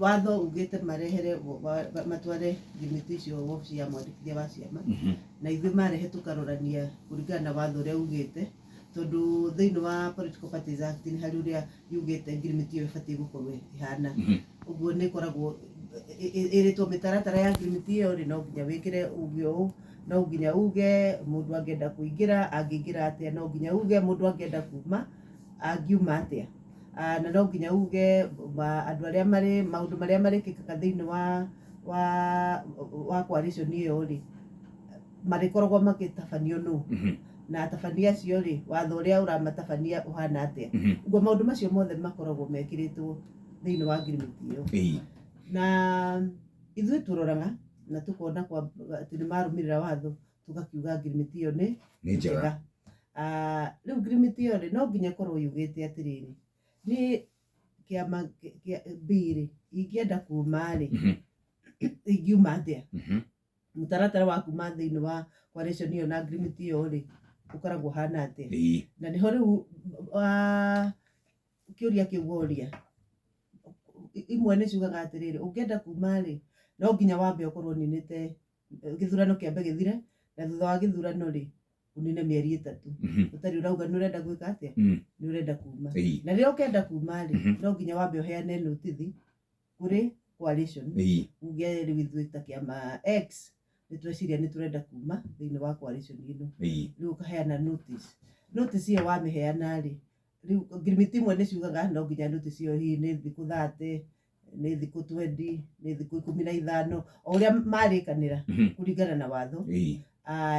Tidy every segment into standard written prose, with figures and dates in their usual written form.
Watho ugĩte marehere matware ngirimiti icio wabici ya mwandĩkithia wa ciama, na ithuĩ marehe tũkarorania kũringana na watho ũrĩa ugĩte, tondũ thĩinĩ wa Political Parties Act nĩ harĩ ũrĩa yugĩte ngirimiti ĩyo ĩbatiĩ gũkorwo ĩhana. Ũguo nĩ ĩkoragwo ĩrĩtwo mĩtaratara ya ngirimiti ĩyo rĩ, no nginya wĩkĩre uge ũũ, no nginya uge mũndũ angĩenda kũingĩra angĩingĩra atĩa, no nginya uge mũndũ angĩenda kuma angiuma atĩa. Na no nginya uge andũ arĩa marĩ maũndũ marĩa marĩkĩkaga thĩinĩ wa coalition ĩyo rĩ, marĩkoragwo magĩtabanio nũ, na atabania acio rĩ, watho ũrĩa ũramatabania ũhana atĩa. Ũguo maũndũ macio mothe makoragwo mekĩrĩtwo thĩinĩ wa ngirimiti ĩyo. Na ithuĩ tũroraga na tũkona atĩ nĩ marũmĩrĩra watho, tũgakiuga ngirimiti ĩyo nĩ nĩ njega. Rĩu ngirimiti ĩyo rĩ, no nginya ĩkorwo yugĩte atĩrĩrĩ, niĩ kĩama kĩa B rĩ, ingĩenda kuma rĩ, ingiuma atĩa? Mũtaratara wa kuma thĩinĩ wa coalition ĩyo na ngirimiti ĩyo rĩ, ũkoragwo ũhana atĩa? Na nĩho rĩu kĩũria kĩu woria, imwe nĩ ciugaga atĩrĩrĩ, ũngĩenda kuma rĩ, no nginya wambe ũkorwo ũninĩte gĩthurano kĩambe gĩthire, na thutha wa gĩthurano rĩ, ũnine mĩeri 3 ũtarĩ ũrauga nĩ ũrenda gwĩka atĩa, nĩ ũrenda kuma. Na rĩrĩa ũkenda kuma rĩ, no nginya wambe ũheane notithi kũrĩ coalition, uge rĩu ithuĩ ta kĩama X nĩ tweciria nĩ tũrenda kuma thĩinĩ wa coalition ĩno. Rĩu ũkaheana notice. Notice ĩyo wamĩheana rĩ, rĩu ngirimiti imwe nĩ ciugaga no nginya notice ĩyo hihi nĩ thikũ 30, nĩ thikũ 20, nĩ thikũ 15, o ũrĩa marĩkanĩra kũringana na watho.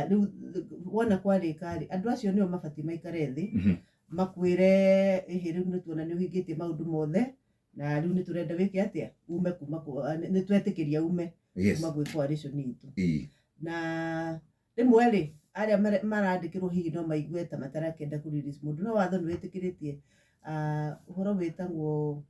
Rĩu wona kwarĩka rĩ, andũ acio nĩo mabatiĩ maikare thĩ, makwĩre ĩhĩ, rĩu nĩ tuona nĩ ũhingĩtie maũndũ mothe, na rĩu nĩ tũrenda wĩke atĩa, ume kuma nĩ twetĩkĩria ume kuma gwĩ coalition itũ. Na rĩmwe rĩ, arĩa marandĩkĩrwo hihi no maigue ta matarakĩenda kũ release mũndũ, no watho nĩ wĩtĩkĩrĩtie ũhoro wĩtagwo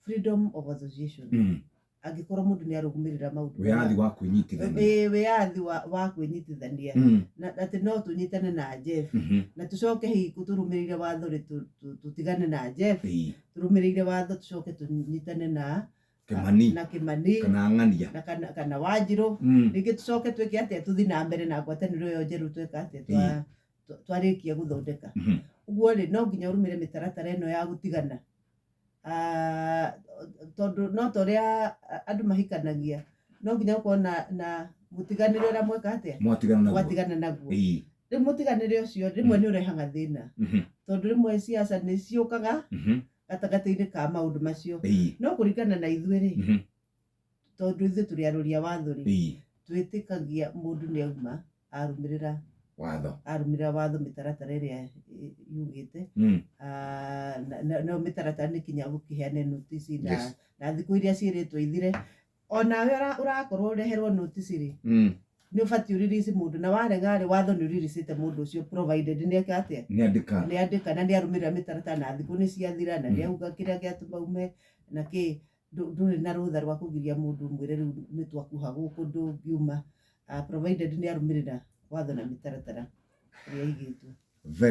freedom of association. Angĩkorwo mũndũ nĩ arũmĩrĩra maũndũ wĩyathi wa kwĩnyitithania. Ĩĩ, wĩyathi wa kwĩnyitithania, na atĩ no tũnyitane na Jeff, na tũcoke hihi tũrũmĩrĩire watho rĩ, tũtigane na Jeff, tũrũmĩrĩire watho tũcoke tũnyitane na Kĩmani. Na Kĩmani. Kana Ng'ania. Na kana Wanjirũ. Rĩngĩ tũcoke twĩke atĩa, tũthiĩ na mbere na ngwatanĩro ĩyo njerũ, tweka atĩa, twarĩkia gũthondeka. Ũguo rĩ, no nginya ũrũmĩrĩre mĩtaratara ĩno ya gũtigana, tondũ no ta ũrĩa andũ mahikanagia, no nginya gũkorwo na mũtiganĩre ũrĩa mweka atĩa, mwatigana naguo. Mwatigana naguo. Rĩu mũtiganĩre ũcio rĩmwe nĩ ũrehaga thĩna, tondũ rĩmwe siasa nĩ ciũkaga gatagatĩ-inĩ ka maũndũ macio. No kũringana na ithuĩ rĩ, tondũ ithuĩ tũrĩ arori a watho rĩ, twĩtĩkagia mũndũ nĩ auma arũmĩrĩra watho. Arũmĩrĩra watho, mĩtaratara ĩrĩa yugĩte. Nayo mĩtaratara nĩ kinya gũkĩheane notice na na thikũ iria ciĩrĩtwo ithire. Onawe ũrakorwo ũreherwo notice rĩ, nĩ ũbatiĩ ũrelease mũndũ, na warega rĩ, watho nĩ ũreleasĩte mũndũ ũcio provided nĩ eka atĩa? Nĩ andĩka. Nĩ andĩka na nĩ arũmĩrĩra mĩtaratara, na thikũ nĩ ciathira, na nĩ auga kĩrĩa gĩatũma ume na kĩ. Ndũrĩ na rũtha rwa kũgiria mũndũ mwĩre rĩu nĩ twakuha gũkũ ndũngiuma, provided nĩ arũmĩrĩra watho na mĩtaratara ĩrĩa ĩigĩtwo. Very